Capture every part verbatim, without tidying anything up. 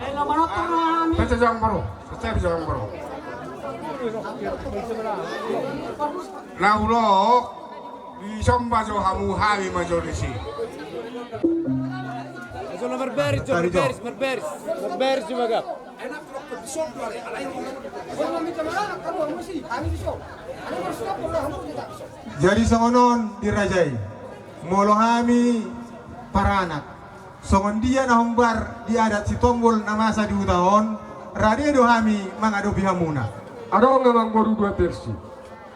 Baca jawang baru. Baca jawang baru. Na olo, disomba jo hamu, hami ma jo disi. Marbaris jo, marbaris, marbaris. Marbaris jo, Bagap. Jadi songon on di raja i, molo hami paranak, songon dia na hombar di adat Sitombol na masa di huta on, rade do hami mangadopi hamuna. Adong amang boru dua versi.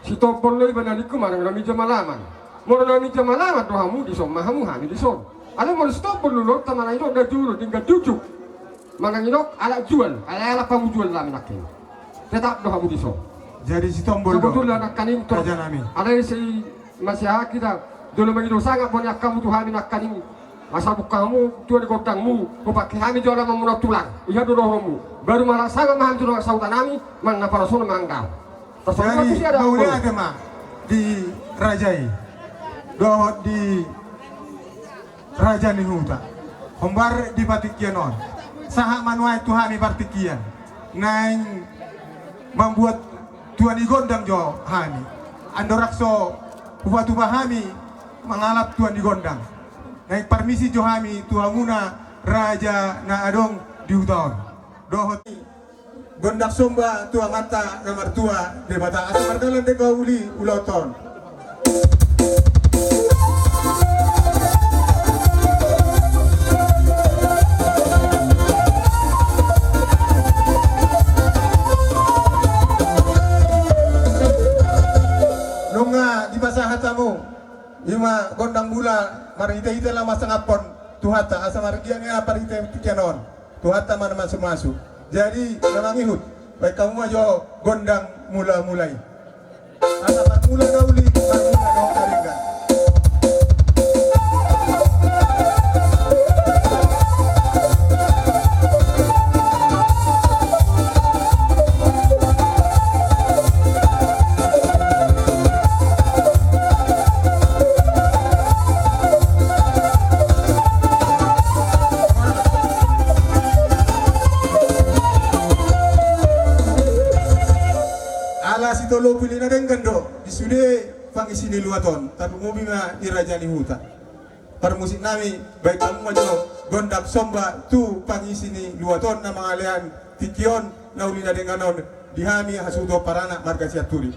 Sitombol do iba na lingku manang na minjam alaman. Molo na minjam alaman do hamu, dison ma hamu hami dison. Alai molo Sitombol do ulaonta manang idok na jolo denggan jujuk. Manang idok alat jual, alai alat pamujual nami nangkin. Tetap do hamu dison. Jadi Sitombol do. Sebetulna nangkaning to. Raja nami. Alai sai masiaha hita, jolo mangido sangap bo ni angkamu tu hami nangkaning. Asa buka hamu tua ni gondangmu, hupake hami jo alamanmuna tulang. Iha do dohononmu. Baru marasangap ma hami tu dongan sahuta nami, manang na parasona manang dao. Jadi mauliate ma di raja i dohot di raja ni huta. Hombar di partingkian on, sahat ma nuaeng tu hami partingkian, naeng mambuat tua ni gondang jo hami. Andorang so hupatupa hami mangalap tua ni gondang, naeng parmisi jo hami tu hamuna raja na adong di huta on. Dohot i gondang somba tu Amanta na martua Debata, asa mardalan denggan uli ulaonta on. Nunga dipasahat hamu, ima gondang mula, marhitehite laho masangaphon Tuhanta, asa margia ma parhite tingki on. Tuhanta ma na mamasu-masu. Jadi na mangihut, baen hamu ma jo gondang mula-mula i. Asa marmula na uli, marmula dohot na denggan. Ala sitolopi na denggan do di sude pangisi ni luat on, tarlumobi ma di raja ni huta. Parmusik nami, baen hamu ma jo gondang somba tu pangisi ni luat on na mangalean tingki on na uli na denggan on di hami hasuhuton paranak marga Sianturi.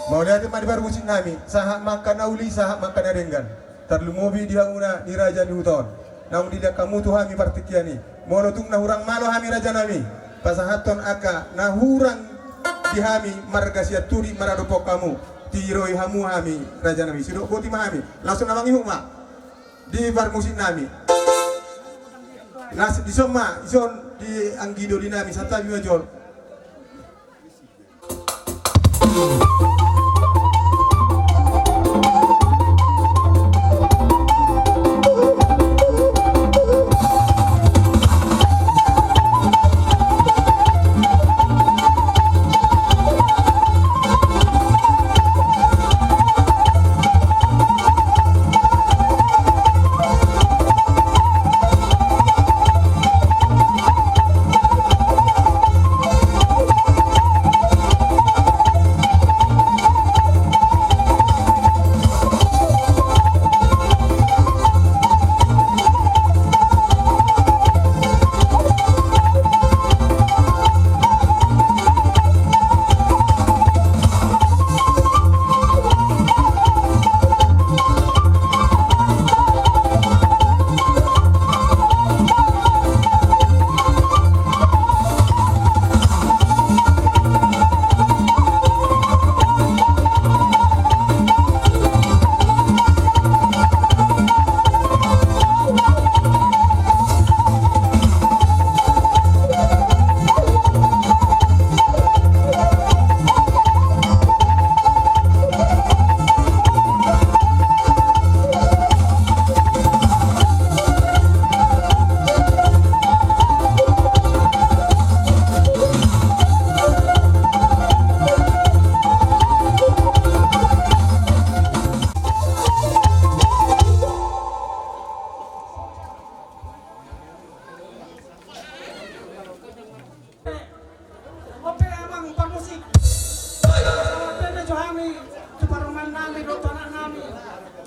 Mauliate ma di parmusik nami, sahat ma angka na uli, sahat ma angka na denggan. Tarlumobi di hamuna di raja ni huta on. Naung dilean hamu tu hami partingkian i. Molo tung na hurang malo hami raja nami, pasahathon angka na hurang di hami marga Sianturi maradophon hamu, tiroi hamu hami raja nami. Sidok boti ma hami. Langsung na mangihut ma di parmusik nami. Las dison ma, dison di anggi doli nami, santabi ma jolo.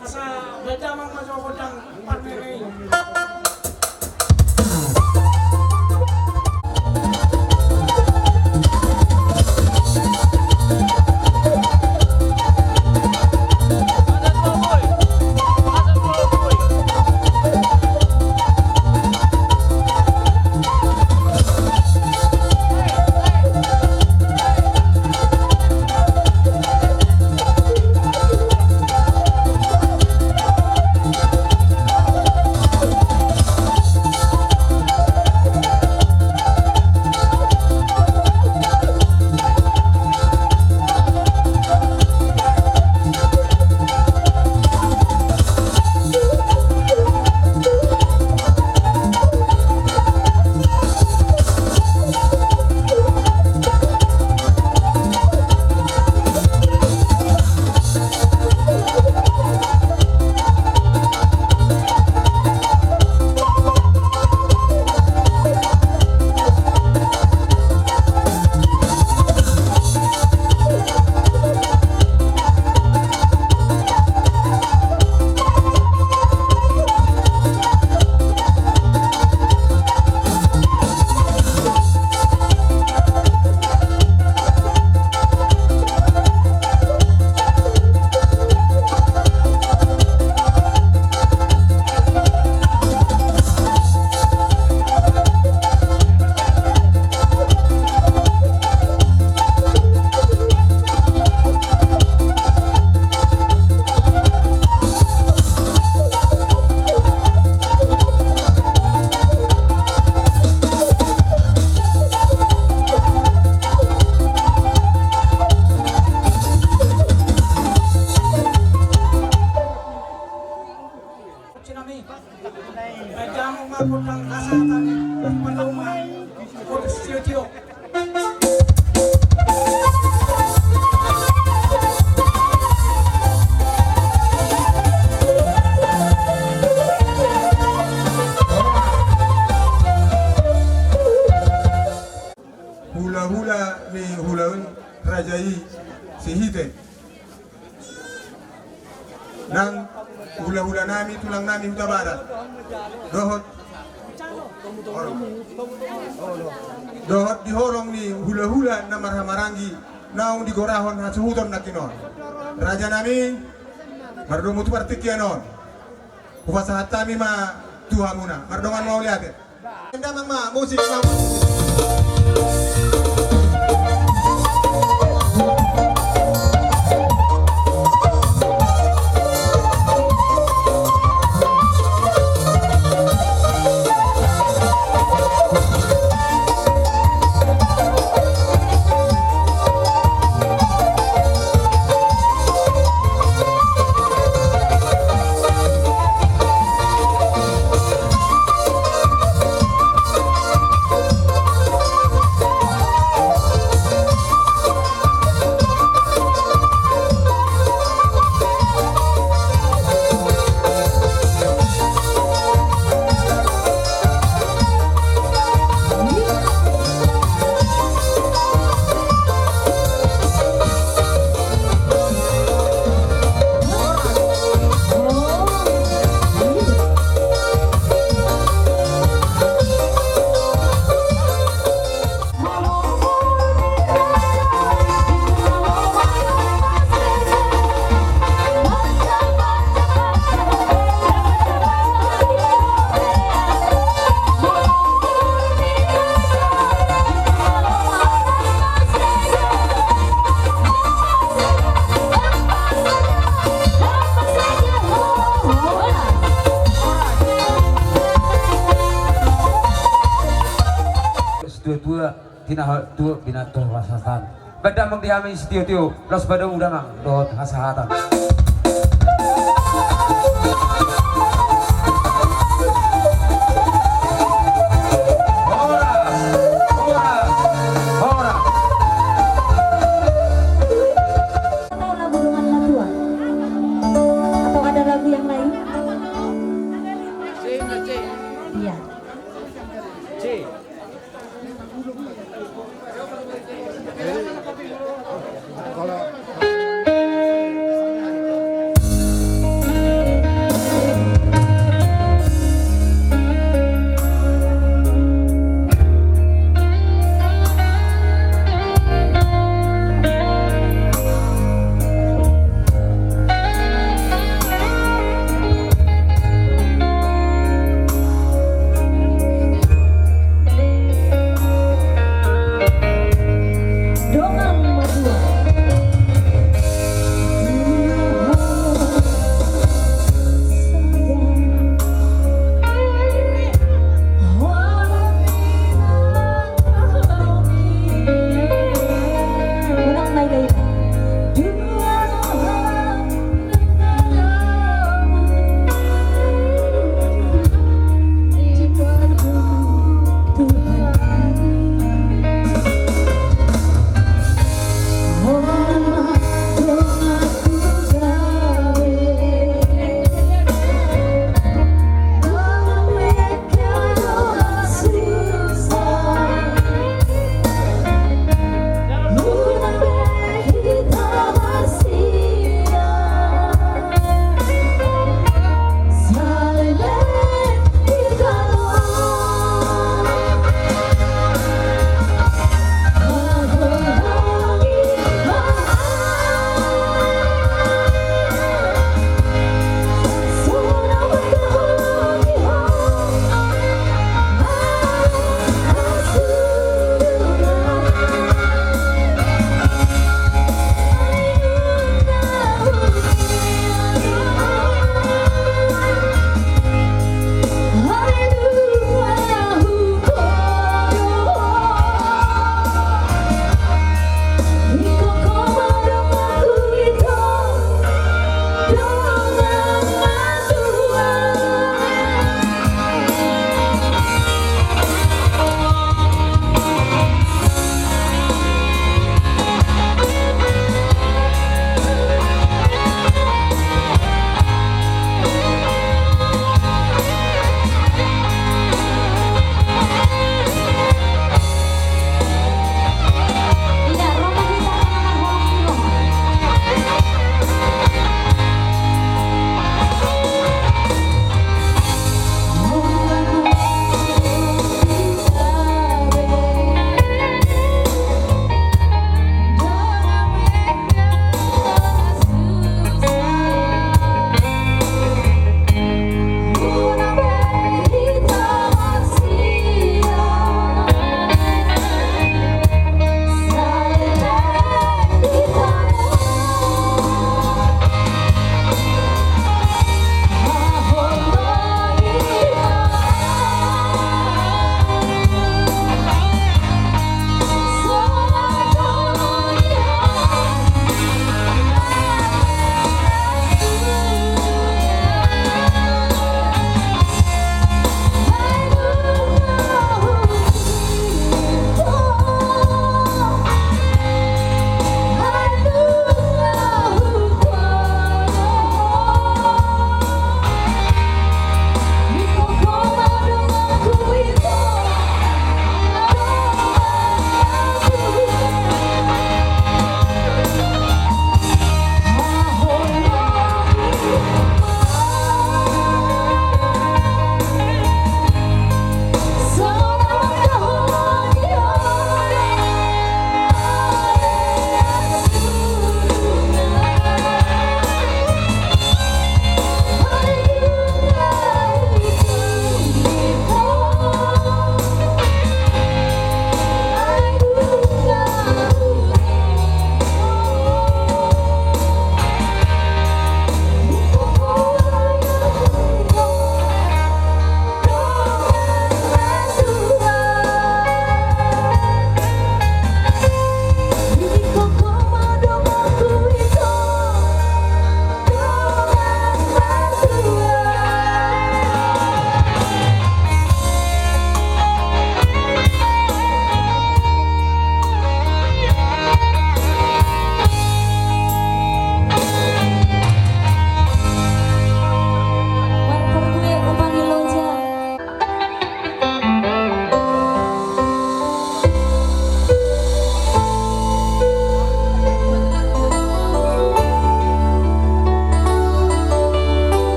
Asa baen damang ma jo gondang parmeme i. Hulahula ni ulaon raja i Sihite. Nang hulahula nami, tulang nami Hutabarat. Dohot, dohot di horong ni hulahula na marhahamaranggi naung digorahon hasuhuton nangkin on. Raja nami, mardomu tu partingkian on. Hupasahat hami ma tu hamuna. Mardongan mauliate. Damang ma musik ma. Situatua, tinaha tu binatang hasahatan. Baen damang di hami sitiotio, laos padomu damang dohot hasahatan. Horas, horas, horas. Tahu lagu dengan Latua? Atau ada lagu yang lain? Iya.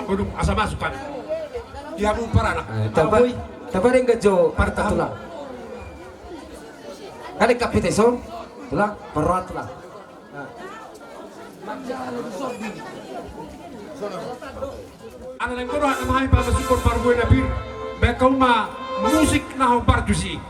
Kodung asa masuk kan. Di hamu paranak. Eh, tapa, tapa denggan jo partamu. Tulang. Kan kapite son. Tulang, parroha tulang. Ala naeng bodo hata ma hami pamasukon parbue na pir. Baen hamu ma musik na hombar tusi.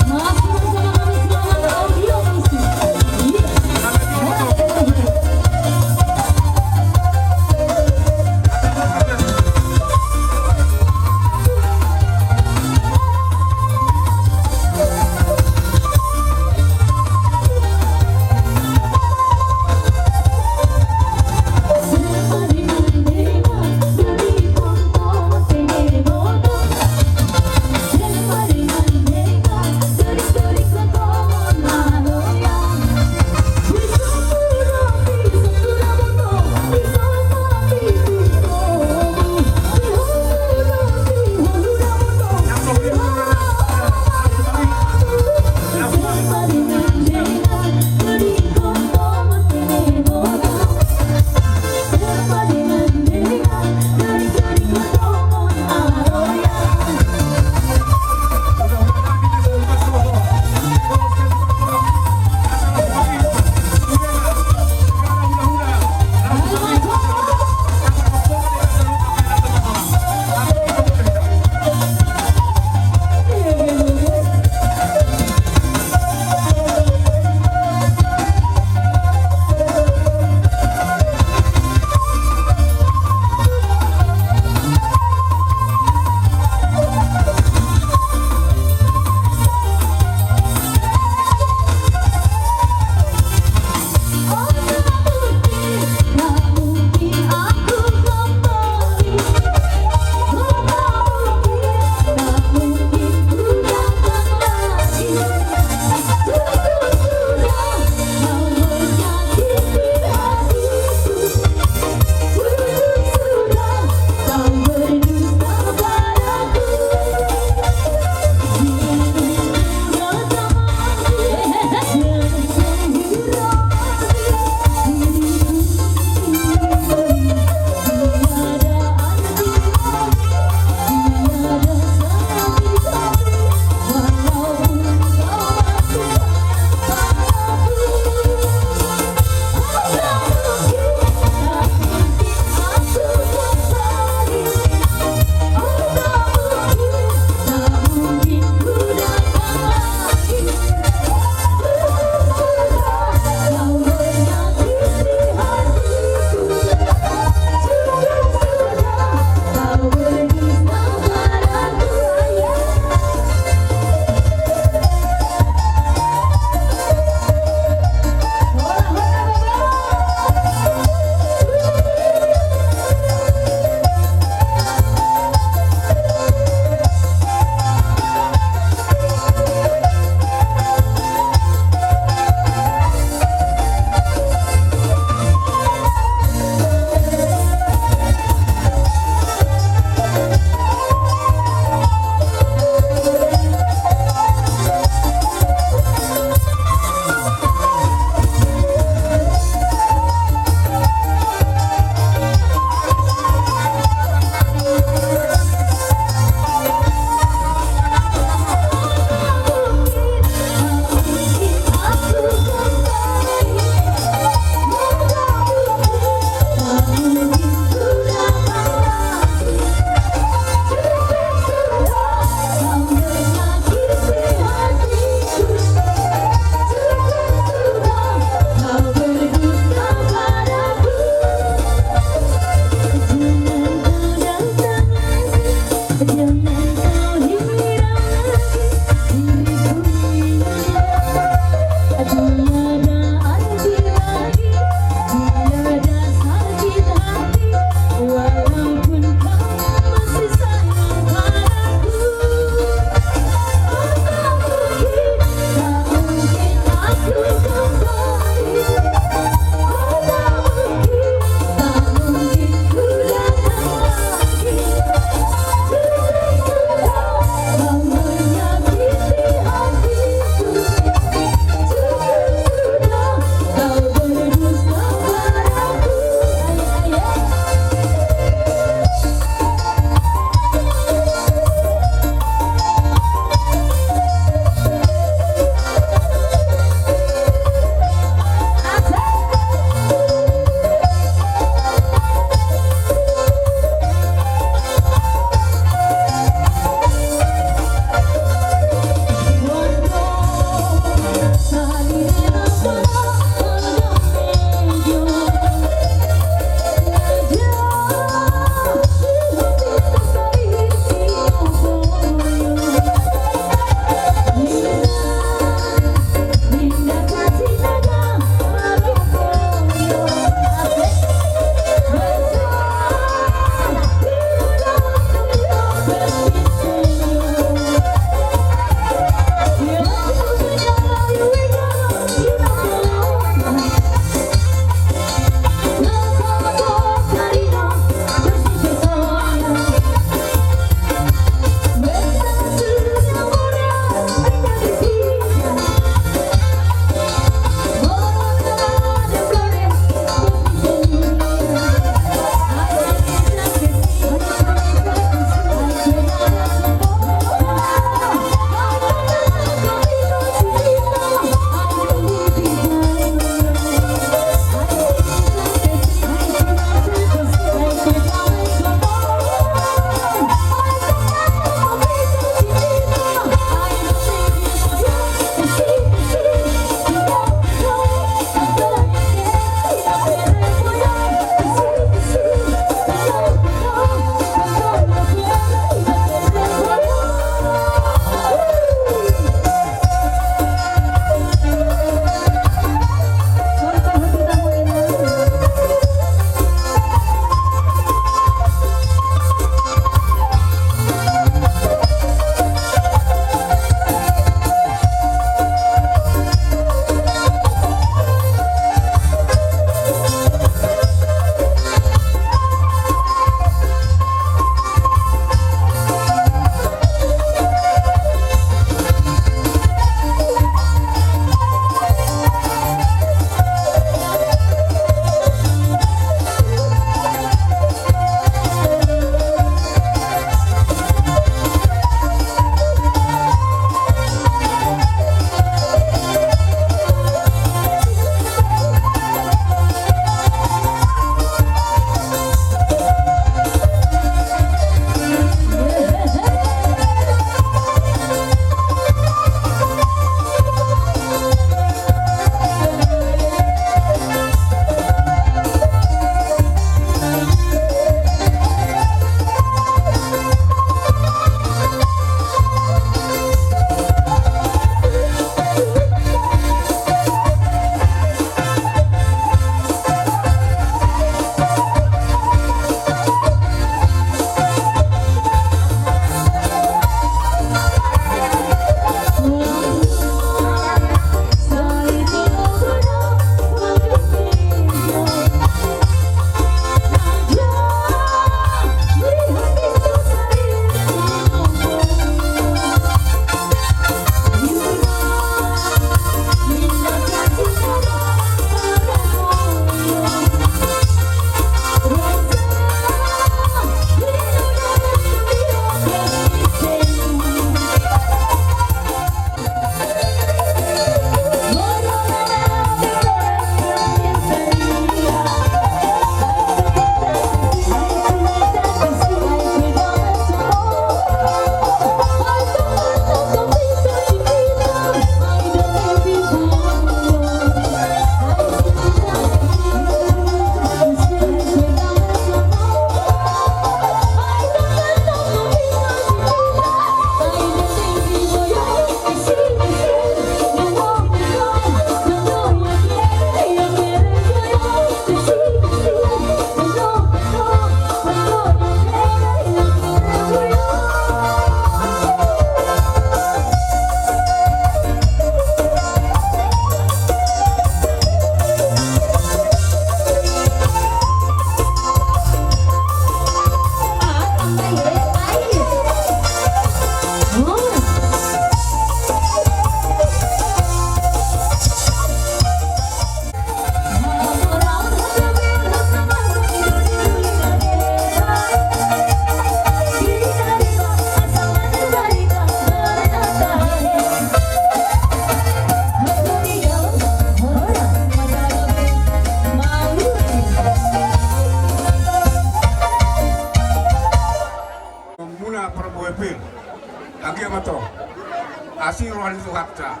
Asi roha ni Tuhanta,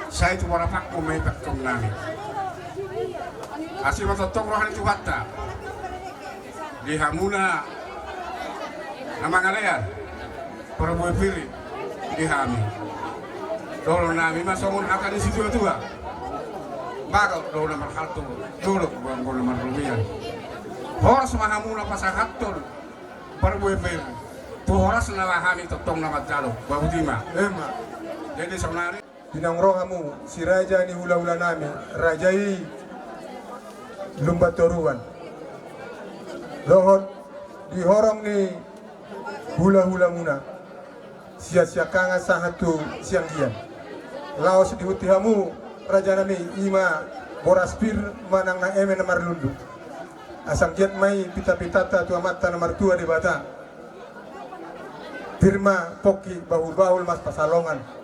sai tu parapangku ma i pangkon nami. Asi ma tongtong roha ni Tuhanta di hamuna na mangalean parbue pir i di hami. Dohonon nami ma songon hata ni situatua: Bagot do na marhalto, dolok do anggo na marrobean. Horas ma hamuna pasahathon parbue pir i, tu horasna ma hami tongtong na manjalo. Botima. Emma. Jadi saonari di naung ro hamu si raja ni hulahula nami, raja i Lumban Toruan, dohot di horong ni hulahulamuna sian Siangkangan sahat tu Sianggian. Laos dihut hamu raja nami, i ma boras pir manang na eme na marlundu. Asa anggiat ma i pitapitanta tu Amanta na martua Debata. Pir ma pongki, bahulbahul ma pansalongan.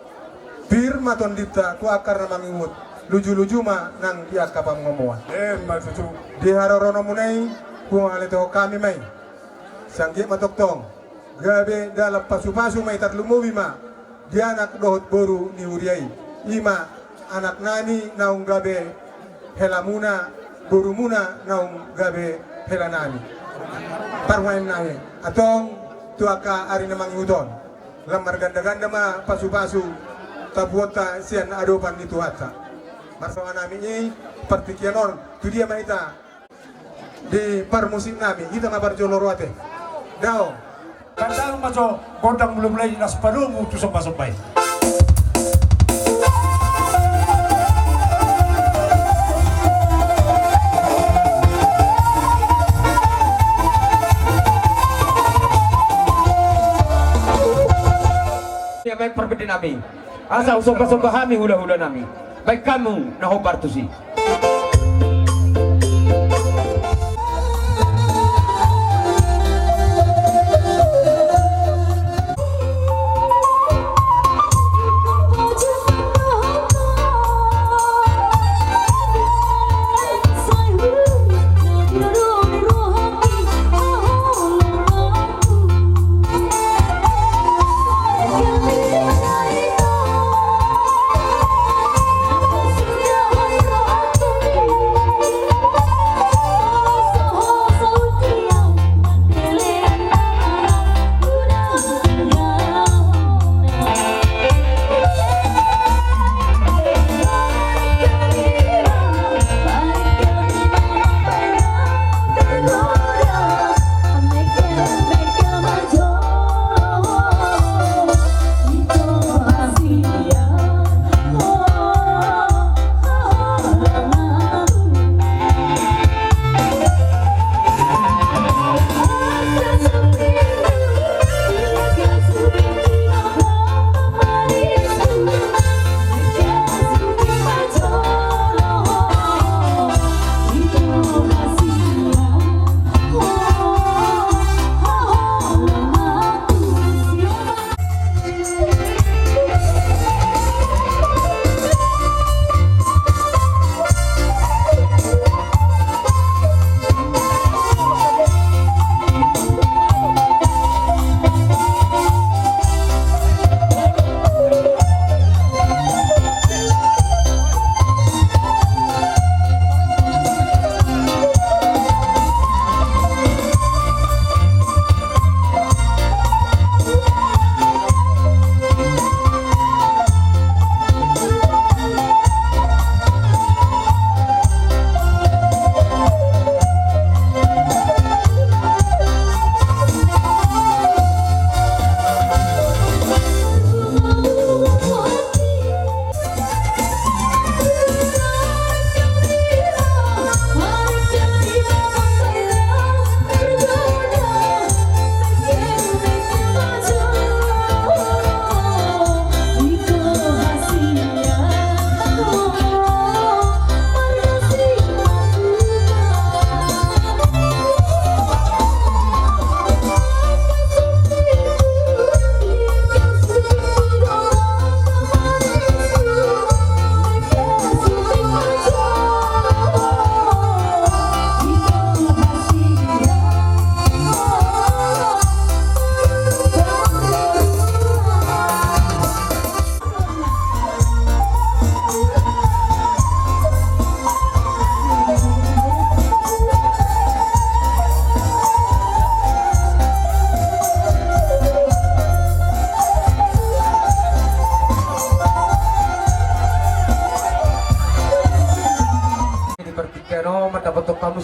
Pir ma tondinta tu angka na mangihut. Lujuluju ma nang di angka pangomoan. Emma tutu. Di harorononmuna i huhaletehon hami ma i. Sai anggiat ma tongtong gabe dalan pasupasu ma i, tarlumobi ma di anak dohot boru ni huria i. I ma anak nami naung gabe helamuna, borumuna naung gabe hela nami. Parhuaen nami, antong tu angka ari na mangihut on, lam margandaganda ma pasupasu tapuonta sian adopan ni Tuhanta. Marsaoran nami i, partingkian on tu dia ma hita? Di parmusik nami, hita ma parjolo ro ate. Dao. Kandang ma jo gondang mulai-mulai, las padomu tu sombasomba i. Ia baen parbue nami. Asa husombasomba hami hulahula nami. Baen hamu na hombar tusi.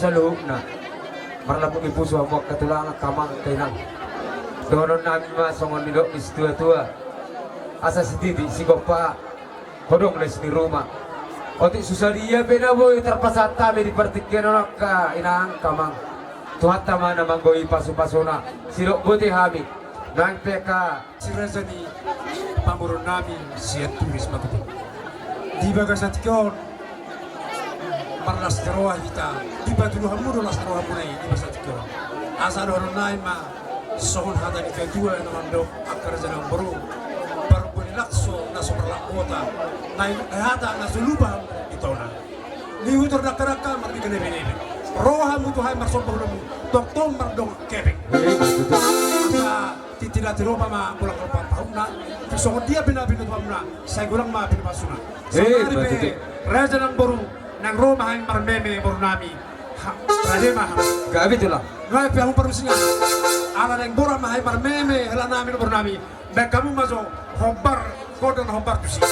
Saluhutna, marlambok ni pusu hamu angka tulang, angka amang, angka inang. Dohonon nami ma songon nidok ni situatua: Asa sititi sigompa, hodong les ni ruma. Otik so sadia pe na boi tarpasahat hami di partingkian on, angka inang, angka amang, Tuhanta ma na manggoi pasupasuna. Sidok boti hami. Nang pe angka si raja ni pamoruon nami Sianturis ma tutu. Di bagasan tingki on marlas ni roha hita, dipatudu hamu do las ni rohamuna i di bagasan tingki on. Asa dohonon nami ma songon hata ni natuatua na mandok angka raja nang boru: Parboru ni lakso na so marlak bota, na i hata na so lupa hamu di tona. Ni hutor dakdadak mardiga nebinebe, ro hamu tu hami marsomba ulamu, tongtong mardongan kepeng. Asa tintin na tiropa ma, golang golang pahuna. Tung songon dia pe na pinatupa muna, sai golang ma pinapasuna. Eh, saonari pe, raja nang boru, nang ro ma hami marmeme boru nami. Ha, rade ma hami. Gabe tulang. Nunga pe hamu parmusikan. Ala naeng borat ma hami marmeme hela nami do boru nami. Baen hamu ma jo hombar, gondang na hombar tusi.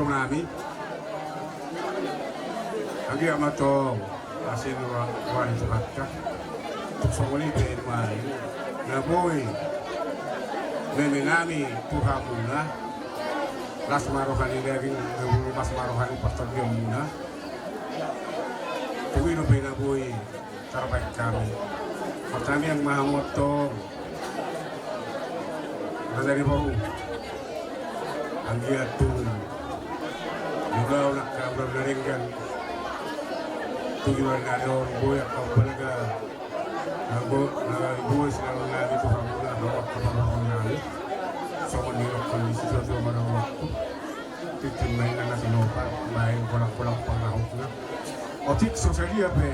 Nami. Anggiat ma tong asi ni roha ni Tuhanta. Tung songon i pe ma na boi meme nami tu hamuna. Las ma roha ni daging, las ma roha ni partondion muna. Tung i dope na boi tarbaen hami. Martangiang ma hamu antong, raja ni boru. Anggiat tung di ulaon angka ulaon na denggan, tung di ulaon na denggan boi angka umpanaga na boi sinarungan i tu hamuna, dohot angka parboruon nami. Songon nidok ni situatua ma dohot tu tintin ma inna na tinopa, baen golanggolang pangarahutna. Otik so sadia pe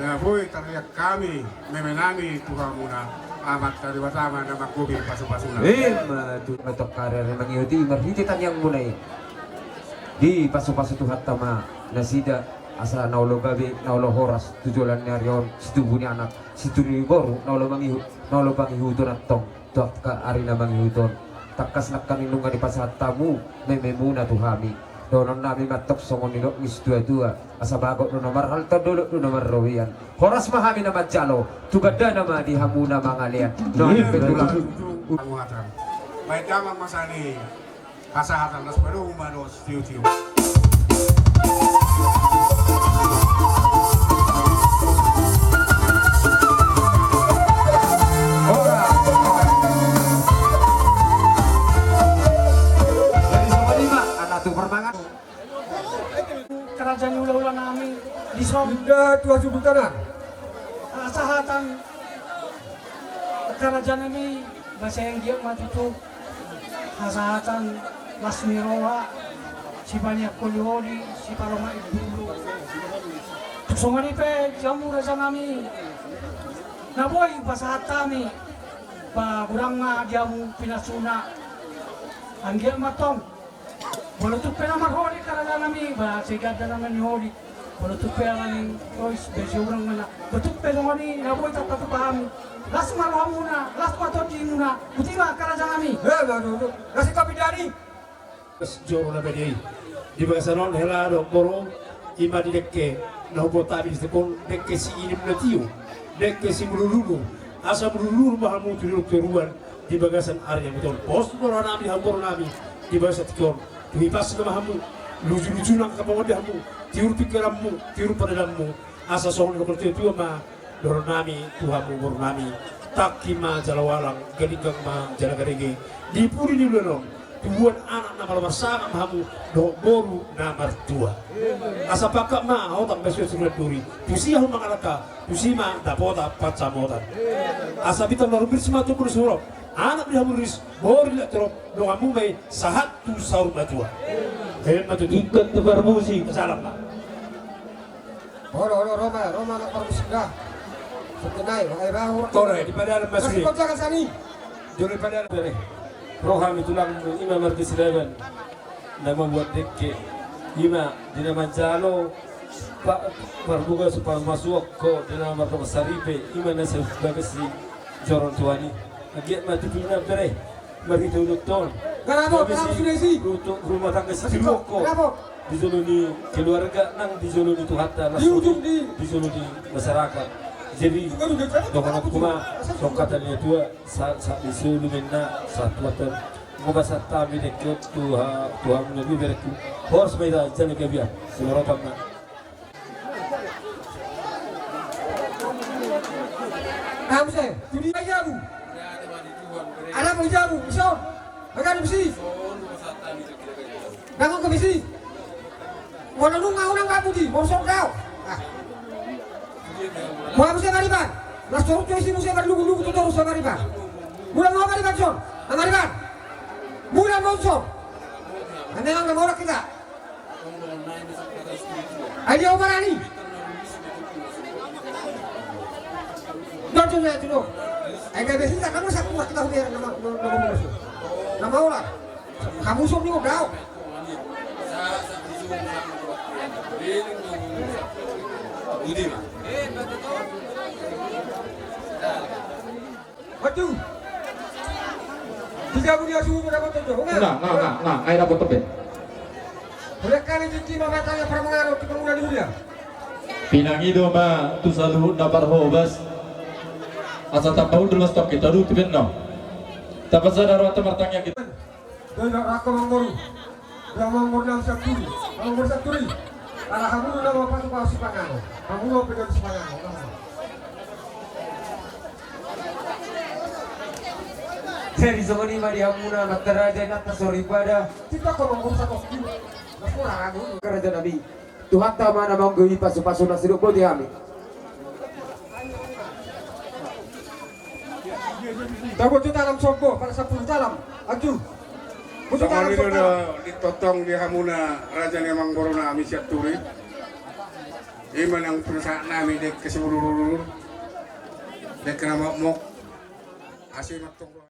na boi tarliat hami meme nami tu hamuna, Amanta Debata ma na manggohi pasupasuna. Ima tutu. Mantong, karejo mangihut i marhite tangiangmuna i, dipasupasu Tuhanta ma nasida asa na olo gabe, na olo horas tu joloan ni ari on situbu ni anak, situbu ni boru, na olo mangihut, na olo pangihuton antong tu angka ari na mangihut on. Tangkas nangkaning nunga dipasahat hamu mememuna tu hami. Dohonon nami mantong songon nidok ni situatua: Asa bagot do na marhalto, dolok do na marrobean. Horas ma hami na manjalo, tu gandana ma di hamu na mangalean. Ima tutu. Baen damang ma sian i. Hasahatan, las padomu ma dos tiutiup. Ora. Jadi songon i ma, anak tu parmangan. Karaja ni hulahula nami dison. Inda tu hasubutan. Hasahatan karaja nami, basa anggiat ma tutu. Hasahatan las ni roha, sipaniak holioli, sipalomak imbulu. Tung songon i pe di hamu raja nami, na boi pasahat hami ba godang ma di hamu pinasuna. Anggiat ma tong, molo tung pe na marholi karaja nami, ba sai ganda nama ni holi. Molo tung pe ala ni rois be siurang mana. Molo tung pe songon i na boi tarpatupa hami. Las ma rohamuna, las ma tondimuna. Boti ma karaja nami. Las i kopi dani. Joro na badia i. Di bagasan on hela dohot boru, ima di dengke na huboto hami di sitopon, dengke si inim na tio, dengke si mulululu. Asa mulululu ma hamu tu dolok toruan di bagasan ari na mate on. Pos do roha nami di hamu boru nami di bagasan tingki on. Tu hipas nama hamu, lujuluju nang kapamon di hamu, tiur pingkiranmu, tiur pardalahanmu. Asa songon nidok ni situatua ma dohonon nami tu hamu boru nami: Tangki ma jala walang, galinggang ma jala garege. Di pudi ni ulaon on, tubuan anak na malo marsangap ma hamu dohot boru na martua. Asa pangkat ma hotang basuan sirulan duri, tusi hamu mangalangka, tusi ma dapotan pansamotan. Asa bintang na rumiris ma tubu ni suhurop, anak di hamu riris, boru di laut torop, donganmu ma i sahat tu saur matua. Ima tutu. Ingkon tu parmusik. Salam ma. Olo, olo, ro ma, ro ma anak parmusik da. Songon i, ai ba, ora. Tore, di padalan ma sude. Masih kau jaga sani. Jolo di padalan. Roha ni tulangmu, ima marga Silaban. Na mambuat dengke, ima di na manjalo pa-, parboru, so pamasuhon ho di na mardongan saripe, ima na sebagai si joro ni tuan i. Anggiat ma tutu na bere marhite ulaon on. Gabe si rumah tangga sitiruon ho di jolo ni keluarga nang di jolo ni Tuhanta, laos di ujung, di jolo ni masyarakat. Jadi dohononku ma songon hata ni na tua, sa-, sa-, di solu ma inna, sahat tu hata. Molo pasahat hami dengke on tu ha-, tu hamu na dua berengku, horas ma hita jala gabe. Sumorotan ma. Aha muse? Tu dia jabu? Aha ma jabu? Ison. Bagani besi. Dangon ke besi. Molo nunga unang gabu di, molo son dao. Ah. Molo muse mariban. Las torus tu isi muse marlugu-lugu tu torus mariban. Mula ma mariban son. Mariban. Mula ma son. Memang na molo kita. Ai dia obaran i. Don tu dia tu do. Ai gabe hita kan masa kuat kita hubiar nama nama musuh. Nama olah. Kamu sok ni udah. Maju. Tiga puluh dia suhu pada betul tu. Nah, nah, nah, nah, ai dapot tebet. Hulehon hami tingki ma martangiang parmanganon tu pangula ni huria. Pinangido ma tu saluhutna parhobas. Asa tamba hundul ma sitongkin, taduti pe annon. Tapasada rohanta martangiang hita. Doi do rangko mangboru. Dia mangboru na sian Turi. Mangboru sian Turi. Ala hamu do na mapasupasu sipanganon. Hamu do pe na sipanganon. Jadi songon i ma di hamuna amanta raja, inanta soripada. Kita ko mangboru satoki. Nasura ragu. Karaja nami. Tuhanta ma na manggohi pasupasu na sidok boti hami. Taboto talam sombo, pada sampulu talam. Aju. Boto talam sombo. Songon i do di tongtong di hamuna raja ni amangboru nami sian Turi. Ima nang pinasahat nami dengke siulululu. Dengke na mokmok. Asi mattong.